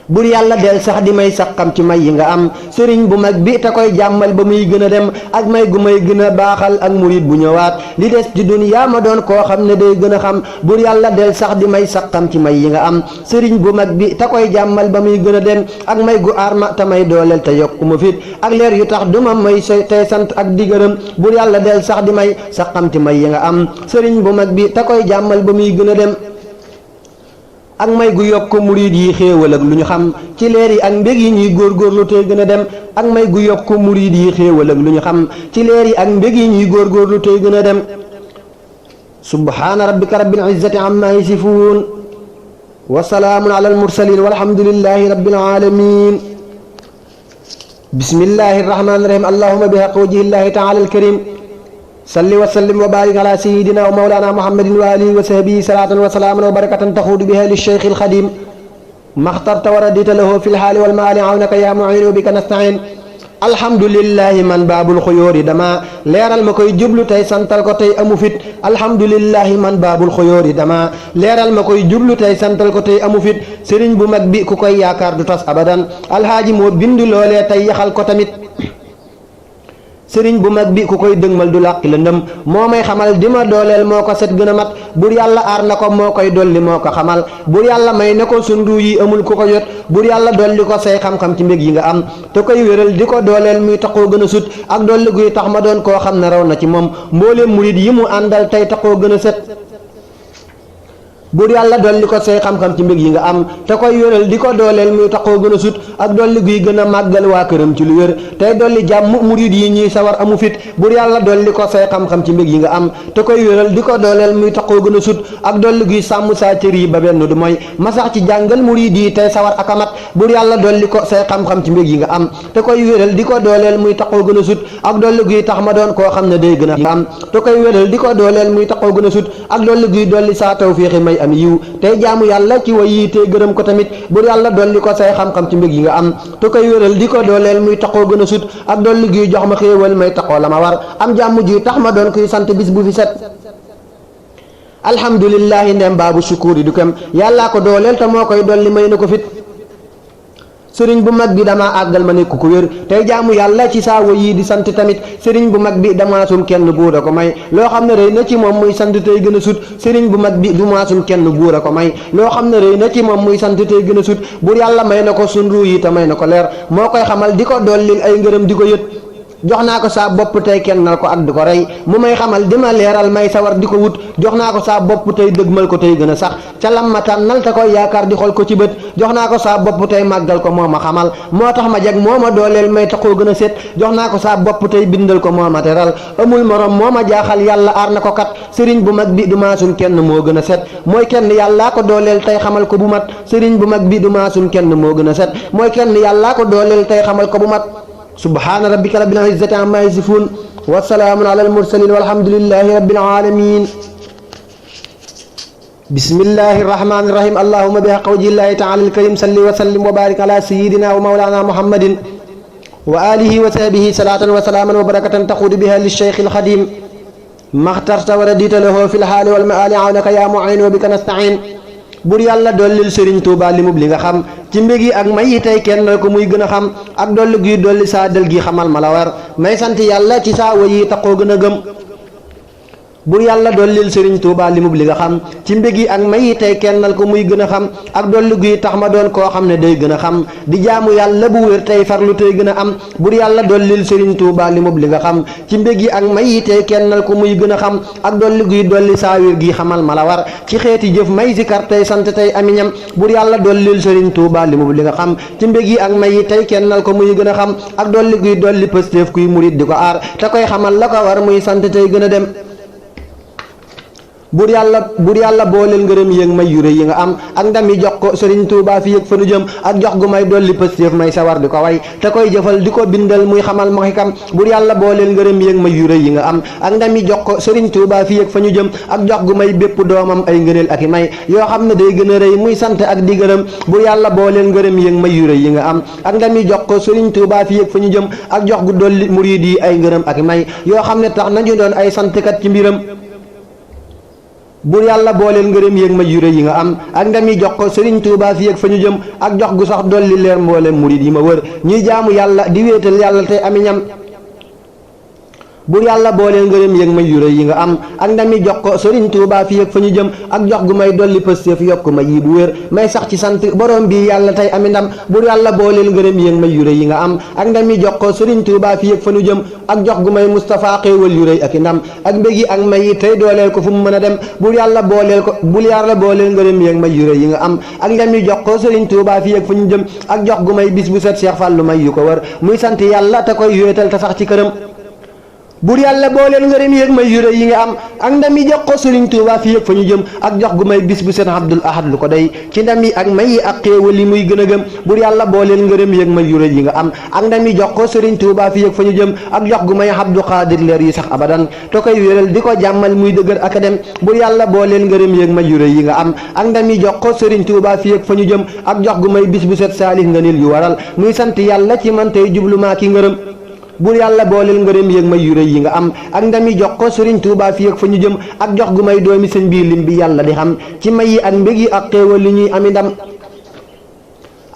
bur yàlla del sax di may saxam ci may yi nga am sëriñ bu mag bi te koy jàmmal ba muy gën a dem ak may gu may gën a baaxal ak murit bu ñëwaat li des ci duniyaa ma doon koo xam ne day gën a xam bur yàlla del sax di may saxam ci may yi nga am sëriñ bu mag bi te koy jàmmal ba muy gën a dem ak may gu arma te may dooleel te yokku ma fit ak leer yu tax duma may tey sant ak di gërëm bur yàlla del sax di may saxam ci may yi nga am sëriñ bu mag bi te koy jàmmal ba muy gën a dem ak may gu yokk murid yi xéewal ak lu ñu xam ci leer yi ak mbég yi ñuy góorgóorlu tey gën a dem ak may gu yokk murid yi xéewal ak lu ñu xam ci leer yi ak mbég yi ñuy góorgóorlu tey gën a dem subhaana rabbika rabbil izzati amma yasifuun wa salaamun ala al mursalin walhamdulillahi rabbil alamin bismillahi rahmaani rahim allahumma bi haqqi wajhillahi taala al karim salli wa sallim wa barik ala sayidina wa mawlana muhammadin wa alihi wa sahbihi salatan wa salaaman wa barakatan taxuudu biha li cheikh alxadim maxtarta wa radita lahu fi lxaali walmaali awnaka ya muinu bika nastain alhamdulillahi man baabul xuyóori dama leeral ma koy jublu tey santal ko tey amu fit alhamdulillahi man baabul xuyóori dama leeral ma koy jublu tey santal ko tey amu fit sëriñ bu mag bi ku koy yaakaar du tas abadan alhaaji moo bindu loolee tey yaxal ko tamit sëriñ bu mag bi ku koy dëgmal du làqi lëndëm moo may xamal di ma dooleel moo ko set gën a mat bur yàlla aar na ko moo koy dolli moo ko xamal bur yàlla may na ko sundu yi amul ku ko jot bur yàlla dolli ko say xam-xam ci mbég yi nga am te koy wéral di ko dooleel muy taxoo gën a sut ak dolli guy tax ma doon koo xam ne raw na ci moom mbooleem murit yi mu àndal tey taxoo gën a set bur yàlla dolli ko say xam-xam ci mbég yi nga am te koy wéral di ko dooleel muy taxoo gën a sut ak dolli guy gën a màggal waa këram ci lu wér tey dolli jàmm murid yi ñuy sawar amu fit bur yàlla dolli ko say xam-xam ci mbég yi nga am te koy wéral di ko dooleel muy taxoo gën a sut ak dolli guy sàmm saa cër yi ba benn du mooy masax ci jàngal murid yi tey sawar akamat bur yàlla dolli ko say xam-xam ci mbég yi nga am te koy wéral di ko dooleel muy taxoo gën a sut ak dolli guy tax ma doon koo xam ne day gën a am te koy wéral di ko dooleel muy taxoo gën a sut ak dolli guy dolli saa tawfiixi may am yiw tey jaamu yàlla ci way yi tey gërëm ko tamit bur yàlla dolli ko say xam-xam ci mbég yi nga am te koy wéral di ko dooleel muy taxoo gën a sut ak dolli guy jox ma xéewal may taxoo la ma war am jàmm ji tax ma doon kuy sant bis bu fi set alhamdulillahi ndem baabu sukuri du kem yàllaa ko dooleel te moo koy dolli may na ko fit sëriñ bu mag bi dama àggal ma nekk ku wér tey jaamu yàlla ci saa way yi di sant tamit sëriñ bu mag bi damaasum kenn buur a ko may loo xam ne rëy na ci moom muy sant tey gën a sut sëriñ bu mag bi du maasum kenn buur a ko may loo xam ne rëy na ci moom muy sant tey gën a sut bur yàlla may na ko sun ruu yi te may na ko leer moo koy xamal di ko dollil ay ngërëm di ko yët jox naa ko saa bopp tey kennal ko ak di ko rey mu may xamal di ma leeral may sawar di ko wut jox naa ko saa bopp tey dëgmal ko tey gën a sax ca lam ma tànnal te koy yaakaar di xool ko ci bët jox naa ko saa bopp tey màggal ko moo ma xamal moo tax ma jag moo ma dooleel may taxoo gën a set jox naa ko saa bopp tey bindal ko moo ma teral amul morom moo ma jaaxal yàlla aar na ko kat sëriñ bu mag bi du maasum kenn moo gën a set mooy kenn yàllaa ko dooleel tey xamal ko bu mat sëriñ bu mag bi du maasum kenn moo gën a set mooy kenn yàllaa ko dooleel tey xamal ko bu mat subhaana rabbika rabbil izzati amma yasifuun wa salaamun ala al mursaliin walhamdulillahi rabbil aalamiin bismillahi rahmaani rahiim allahumma bi haqqi wajhillahi taala al karim salli wa sallim wa barik ala sayyidina wa mawlana muhammadin wa alihi wa sahbihi salaatan wa salaaman wa barakatan taquudu biha li cheikh al xadim maxtarta wa radita lahu fi l haali wal maali awnaka yaa mu'in wa bika nastain bur yàlla dollil sëriñ Tuubaa limub li nga xam ci mbég yi ak may yi tey kenn ko muy gën a xam ak dolli guy dolli saa del gi xamal ma la war may sant yàlla ci saa way yi taxoo gën a gëm bur yàlla dollil sëriñ Tuubaa limub li nga xam ci mbég yi ak may yi tey kennal ko muy gën a xam ak dolli guy tax ma doon koo xam ne day gën a xam di jaamu yàlla bu wér tey farlu tey gën a am bur yàlla dollil sëriñ Tuubaa limub li nga xam ci mbég yi ak may yi tey kennal ko muy gën a xam ak dolli guy dolli saa wér gi xamal ma la war ci xeeti jëf may zikar tey sant tey aminam bur yàlla dollil sëriñ Tuubaa limub li nga xam ci mbég yi ak may yi tey kennal ko muy gën a xam ak dolli guy dolli pëstéef kuy murit di ko aar te koy xamal la ko war muy sant tey gën a dem bur yàlla booleel ngërëm yéeg may yu rëy yi nga am ak ndam yi jox ko sëriñ Tuubaa fi yëg fa nu jëm ak jox gu may dolli pëstéef may sawar di ko way te koy jëfal di ko bindal muy xamal ma xikam bur yàlla booleel ngërëm yéeg may yu rëy yi nga am ak ndam yi jox ko sëriñ Tuubaa fi yëg fa ñu jëm ak jox gu may bépp doomam ay ngëneel ak i may yoo xam ne day gën a rëy muy sant ak di gërëm bur yàlla booleel ngërëm yéeg may yu rëy yi nga am ak ndam yi jox ko sëriñ Tuubaa fi yëg fa ñu jëm ak jox gu dolli murid yi ay ngërëm ak i may yoo xam ne tax nañu doon ay santkat ci mbiram bur yàlla booleel ngërëm yéeg may yu rëy yi nga am ak ndam yi jox ko sëriñ Tuubaa fi yëg fa ñu jëm ak jox gu sax dolli leer mboolem murid yi ma wër ñuy jaamu yàlla di wéetal yàlla tey ami ñam bur yàlla booleel ngërëm yéeg may yu rëy yi nga am ak ndam yi jox ko sëriñ Tuubaa fi yëg fa ñu jëm ak jox gu may dolli pëstéef yokk ma yi bu wér may sax ci sant borom bi yàlla tey ami ndam bur yàlla booleel ngërëm yéeg may yu rëy yi nga am ak ndam yi jox ko sëriñ Tuubaa fi yëg fa ñu jëm ak jox gu may Mustapha xéewal yu rëy ak i ndam ak mbégi ak may yi tey dooleel ko fu mu mën a dem bur yàlla booleel ngërëm yéeg may yu rëy yi nga am ak ndam yi jox ko sëriñ Tuubaa fi yëg fa ñu jëm ak jox gu may bis bu set Cheikh Fallu may yu ko wër muy sant yàlla te koy wéetal te sax ci këram bur yàlla booleel ngërëm yéeg may yu rëy yi nga am ak ndam yi jox ko sëriñ Tuubaa fi yëg fa ñu jëm ak jox gu may bis bu seen Abdul Ahad lu ko day ci ndam yi ak may yi ak xéewal yi muy gën a gëm bur yàlla booleel ngërëm yéeg may yu rëy yi nga am ak ndam yi jox ko sëriñ Tuubaa fi yëg fa ñu jëm ak jox gu may Abdu Xaadir leer yi sax abadan te koy wéral di ko jàmmal muy dëgër ak a dem bur yàlla booleel ngërëm yéeg may yu rëy yi nga am ak ndam yi jox ko sëriñ Tuubaa fi yëg fa ñu jëm ak jox gu may bis bu set saalih nga nil yu waral muy sant yàlla ci man tey jublu maa ki ngërëm bur yàlla booleel ngërëm yéeg may yu rëy yi nga am ak ndam yi jox ko sëriñ Tuubaa fi yëg fa ñu jëm ak jox gu may doomi sëñ bii lim bi yàlla di xam ci may yi ak mbég yi ak xéewal li ñuy ami ndam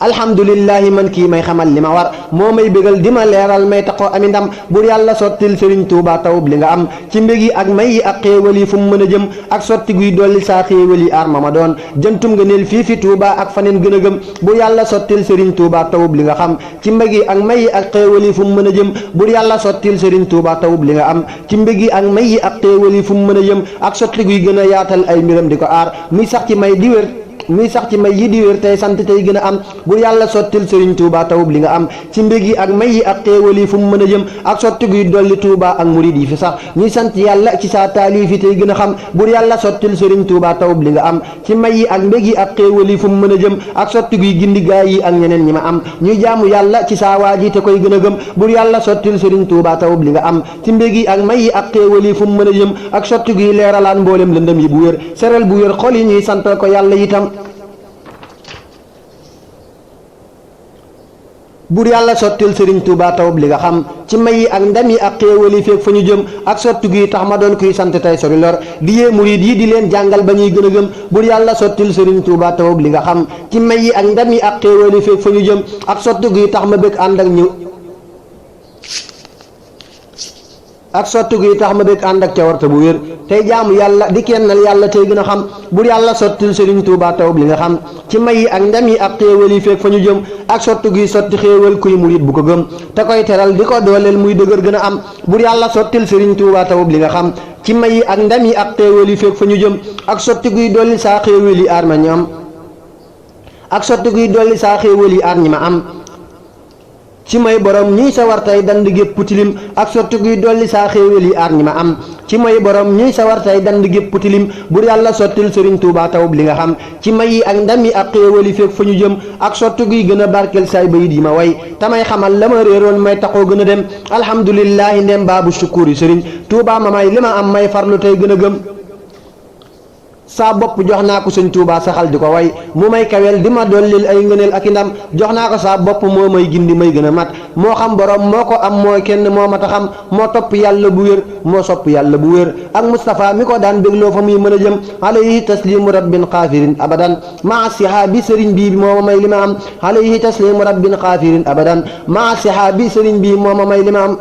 alhamdulillahi man kii may xamal li ma war moo may bégal di ma leeral may taxoo ami ndam bur yàlla sottil sëriñ Tuubaa tawub li nga am ci mbég yi ak may yi ak xéewal yi fu mu mën a jëm ak sotti guy dolli saa xéewal yi aar ma ma doon jëntum nga neel fii fi Tuubaa ak faneen gën a gëm bur yàlla sottil sëriñ Tuubaa tawub li nga xam ci mbég yi ak may yi ak xéewal yi fu mu mën a jëm bur yàlla sottil sëriñ Tuubaa tawub li nga am ci mbég yi ak may yi ak xéewal yi fu mu mën a jëm ak sotti guy gën a yaatal ay mbiram di ko aar muy sax ci may di wér muy sax ci may yi di wér tey sant tey gën a am bur yàlla sottil sëriñ Tuubaa tawub li nga am ci mbég yi ak may yi ak xéewal yi fu mu mën a jëm ak sotti guy dolli Tuubaa ak murid yi fi sax ñuy sant yàlla ci saa taalif yi tey gën a xam bur yàlla sottil sëriñ Tuubaa tawub li nga am ci may yi ak mbég yi ak xéewal yi fu mu mën a jëm ak sotti guy gindi gaay yi ak ñeneen ñi ma am ñuy jaamu yàlla ci saa waaji te koy gën a gëm bur yàlla sottil sëriñ Tuubaa tawub li nga am ci mbég yi ak may yi ak xéewal yi fu mu mën a jëm ak sotti guy leeralaan mboolem lëndëm yi bu wér seral bu wér xol yi ñuy santal ko yàlla itam bur yàlla sottil sëriñ Tuubaa tawub li nga xam ci may yi ak ndam yi ak xéewal yi feeg fa ñu jëm ak sotti gi tax ma doon kuy sant tey sori lor di yee murid yi di leen jàngal ba ñuy gën a gëm bur yàlla sottil sëriñ Tuubaa tawub li nga xam ci may yi ak ndam yi ak xéewal yi feeg fa ñu jëm ak sotti gi tax ma bëgg ànd ak ñu ak sotti gi tax ma bëgg ànd ak cawarte bu wér tey jaamu yàlla di kennal yàlla tey gën a xam bur yàlla sottil sëriñ Tuubaa tawub li nga xam ci may yi ak ndam yi ak xéewal yi feeg fa ñu jëm ak sotti gi sotti xéewal kuy murit bu ko gëm te koy teral di ko dooleel muy dëgër gën a am bur yàlla sottil sëriñ Tuubaa tawub li nga xam ci may yi ak ndam yi ak xéewal yi feeg fa ñu jëm ak sotti guy dolli saa xéewal yi aar ma ñu am ak sotti guy dolli saa xéewal yi aar ñi ma am ci may borom ñuy sawar tey dand gépp tilim ak sotti guy dolli saa xéewal yi aar ñi ma am ci may borom ñuy sawar tey dand gépp tilim bur yàlla sottil sëriñ Tuubaa tawub li nga xam ci may yi ak ndam yi ak xéewal yi feeg fa ñu jëm ak sotti guy gën a barkel saay bayit yi ma way tamay xamal la ma réeroon may taxoo gën a dem alhamdulillahi ndem baabu sukkuur yi sëriñ Tuubaa ma may li ma am may farlu tey gën a gëm saa bopp jox naa ko sëñ Tuubaa saxal di ko way mu may kawel di ma dollil ay ngëneel ak i ndam jox naa ko saa bopp moo may gindi may gën a mat moo xam borom moo ko am mooy kenn moo mat a xam moo topp yàlla bu wér moo sopp yàlla bu wér ak Moustapha mi ko daan bégloo fa muy mën a jëm alayhi taslimu rabbin xaafirin abadan maa sihaabi sëriñ bii moo ma may li ma am alayhi taslimu rabbin xaafirin abadan maa sihaabi sëriñ bii moo ma may li ma am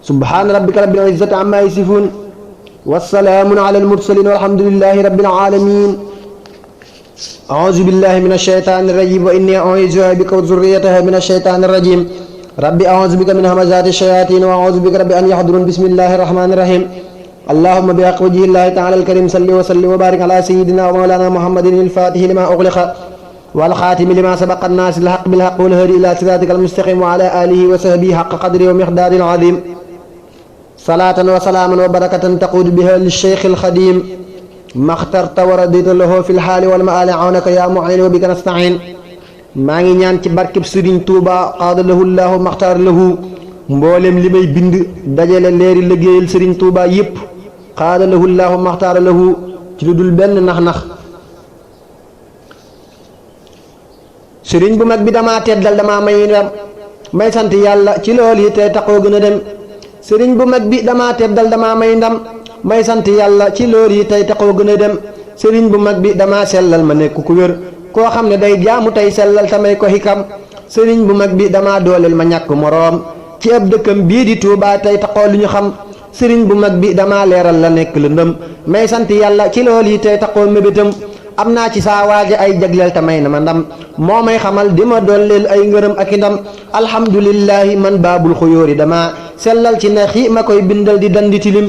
subhaana rabbika rabbil izzati amma yasifuun والسلام على المرسلين والحمد لله رب العالمين أعوذ بالله من الشيطان الرجيم وإني أعيذها بك وذريتها من الشيطان الرجيم ربي أعوذ بك من همزات الشياطين وأعوذ بك رب أن يحضرون بسم الله الرحمن الرحيم اللهم بحق وجه الله تعالى الكريم صل وسلم وبارك على سيدنا ومولانا محمد الفاتح لما أغلق والخاتم لما سبق الناس الحق بالحق والهدي إلى صراطك المستقيم وعلى آله وصحبه حق قدره ومقدار العظيم صلاة وسلاما وبركة تقود بها للشيخ الخديم maxtarta wa radita lahu fil xaali wal maali awnaka yaa mu'in wa bika nastain maa ngi ñaan ci barkeb Sëriñ Tuuba qaada lahu llaahu maxtaar lahu mboolem li may bind dajale leeri liggéeyal Sëriñ Tuuba yépp qaada lahu llaahu maxtaar lahu ci lu dul benn nax-nax sëriñ bu mag bi damaa teddal damaa may ndam may sant yàlla ci lool yi tey taxoo gën a dem sëriñ bu mag bi damaa teddal damaa may ndam may sant yàlla ci lool yi tey taxoo gën a dem sëriñ bu mag bi damaa sellal ma nekk ku wér koo xam ne day jaamu tey sellal tamay ko xikam sëriñ bu mag bi damaa dooleel ma ñàkk moroom ci ab dëkkam bii di Tuubaa tey taxoo lu ñu xam sëriñ bu mag bi damaa leeral la nekk lëndëm may sant yàlla ci lool yi tey taxoo mébétam am naa ci saa waaja ay jagleel te may na ma ndam moo may xamal di ma dolleel ay ngërëm ak i ndam alhamdulillahi man baabul xuyóori dama sellal ci naxi ma koy bindal di dandi tilim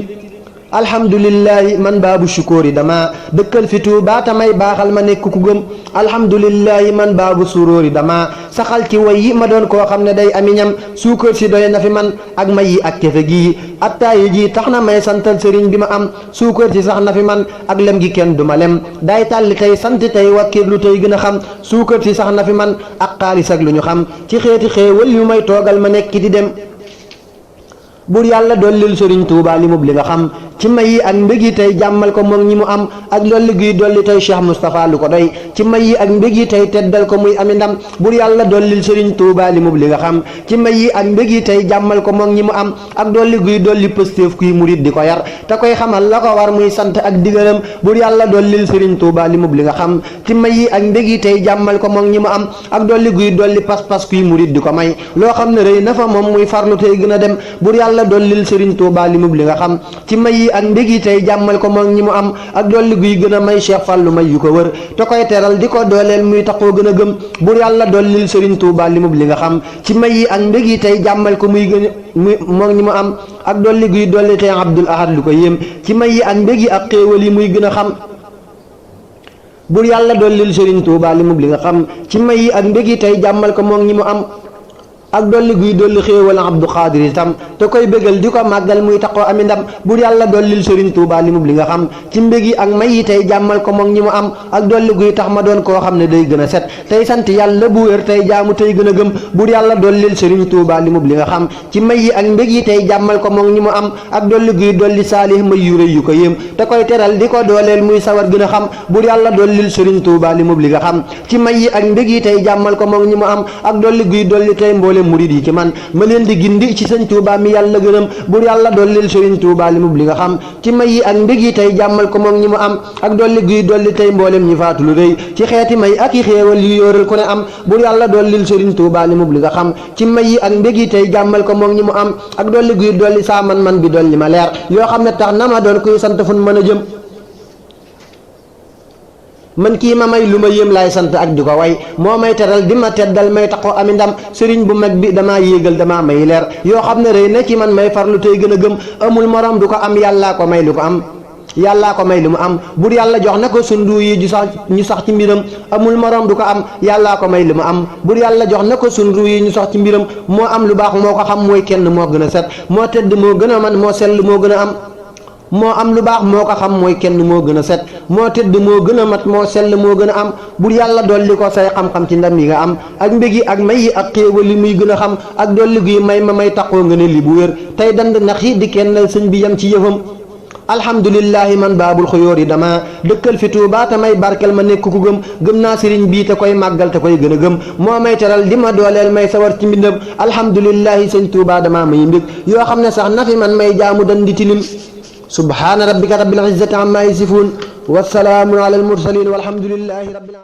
alhamdulillahi man baabu shukóori dama dëkkal fi Tuubaa ta may baaxal ma nekk ku gëm alhamdulillahi man baabu suróori dama saxal ci way yi ma doon koo xam ne day aminam suukar si doy na fi man ak may yi ak kefe gii attaayi ji tax na may santal sëriñ bi ma am suukar si sax na fi man ak lem gi kenn du ma lem day tàlli tey sant tey wakkirlu tey gën a xam suukar si sax na fi man ak xaalis ak lu ñu xam ci xeeti xéewal yu may toogal ma nekk di dem bur yàlla dollil Sëriñ Tuubaa li mub li nga xam ci may yi ak mbég yi tey jàmmal ko moom ñi mu am ak dolli guy dolli tey Cheikh Moustapha lu ko doy ci may yi ak mbég yi tey teddal ko muy ami ndam bur yàlla dollil Sëriñ Tuubaa li mub li nga xam ci may yi ak mbég yi tey jàmmal ko moom ñi mu am ak dolli guy dolli pëstéef kuy murit di ko yar te koy xamal la ko war muy sant ak digalam bur yàlla dollil Sëriñ Tuubaa li mub li nga xam ci may yi ak mbég yi tey jàmmal ko moom ñi mu am ak dolli guy dolli pas-pas kuy murit di ko may loo xam ne rëy na fa moom muy farlu tey gën a dem bur yàlla dollil Sëriñ Tuubaa li mub li nga xam ci may yi ak mbég yi tey jàmmal ko moom ñi mu am ak dolli guy gën a may Cheikh Fallu may yu ko wër te koy teral di ko dooleel muy taxoo gën a gëm bur yàlla dollil Sëriñ Tuubaa li mub li nga xam ci may yi ak mbég yi tey jàmmal ko muy gën muy moom ñi mu am ak dolli guy dolli tey Abdul Ahad lu ko yéem ci may yi ak mbég yi ak xéewal yi muy gën a xam bur yàlla dollil Sëriñ Tuubaa li mub li nga xam ci may yi ak mbég yi tey jàmmal ko moom ñi mu am ak dolli guy dolli xéewal Abdu Xaadir itam te koy bégal di ko màggal muy taxoo ami ndam bur yàlla dollil Sëriñ Tuubaa li mub li nga xam ci mbég yi ak may yi tey jàmmal ko moom ñi mu am ak dolli guy tax ma doon koo xam ne day gën a set tey sant yàlla bu wér tey jaamu tey gën a gëm bur yàlla dollil Sëriñ Tuubaa li mub li nga xam ci may yi ak mbég yi tey jàmmal ko moom ñi mu am ak dolli guy dolli saalih may yu rëy yu ko yéem te koy teral di ko dooleel muy sawar gën a xam bur yàlla dollil Sëriñ Tuubaa li mub li nga xam ci may yi ak mbég yi tey jàmmal ko moom ñi mu am ak dolli guy dolli tey mboole murid yi ci man ma leen di gindi ci Sëriñ Tuubaa mi yàlla gërëm bur yàlla dollil Sëriñ Tuubaa li mub li nga xam ci may yi ak mbég yi tey jàmmal ko moom ñi mu am ak dolli guy dolli tey mboolem ñi faatu lu rëy ci xeeti may ak i xéewal yu yóoral ku ne am bur yàlla dollil Sëriñ Tuubaa li mub li nga xam ci may yi ak mbég yi tey jàmmal ko moom ñi mu am ak dolli guy dolli saa man bi dolli ma leer yoo xam ne tax na ma doon kuy sant fun mën a jëm man kii ma may lu ma yéem laay sant ak di ko way moo may teral di ma teddal may taxoo ami ndam sëriñ bu mag bi damaa yéegal damaa may leer yoo xam ne rëy na ci man may farlu tey gën a gëm amul morom du ko am yàllaa ko may lu ko am yàllaa ko may lu mu am bur yàlla jox na ko sundu yi ñu sax ci mbiram amul morom du ko am yàllaa ko may lu mu am bur yàlla jox na ko sundu yi ñu sax ci mbiram moo am lu baax moo ko xam mooy kenn moo gën a set moo tedd moo gën a man moo sell moo gën a am moo am lu baax moo ko xam mooy kenn moo gën a set moo tëdd moo gën a mat moo sell moo gën a am bur yàlla dolli ko say xam-xam ci ndam yi nga am ak mbég yi ak may yi ak xéewal li muy gën a xam ak dolli guy may ma may taxoo nga ne li bu wér tey dand nax yi di kenn sëñ bi yam ci yëfam alhamdulillahi man baabul xuyóor yi dama dëkkal fi Tuubaa te may barkel ma nekk ku gëm naa sëriñ bii te koy màggal te koy gën a gëm moo may teral di ma dooleel may sawar ci mbindam alhamdulillahi sëñ Tuubaa dama may mbég yoo xam ne sax na fi man may jaamu dan di tilim subhaana rabbika rabbil izzati amma yasifuun wa salaamun alal mursaliin walhamdulillahi rabbil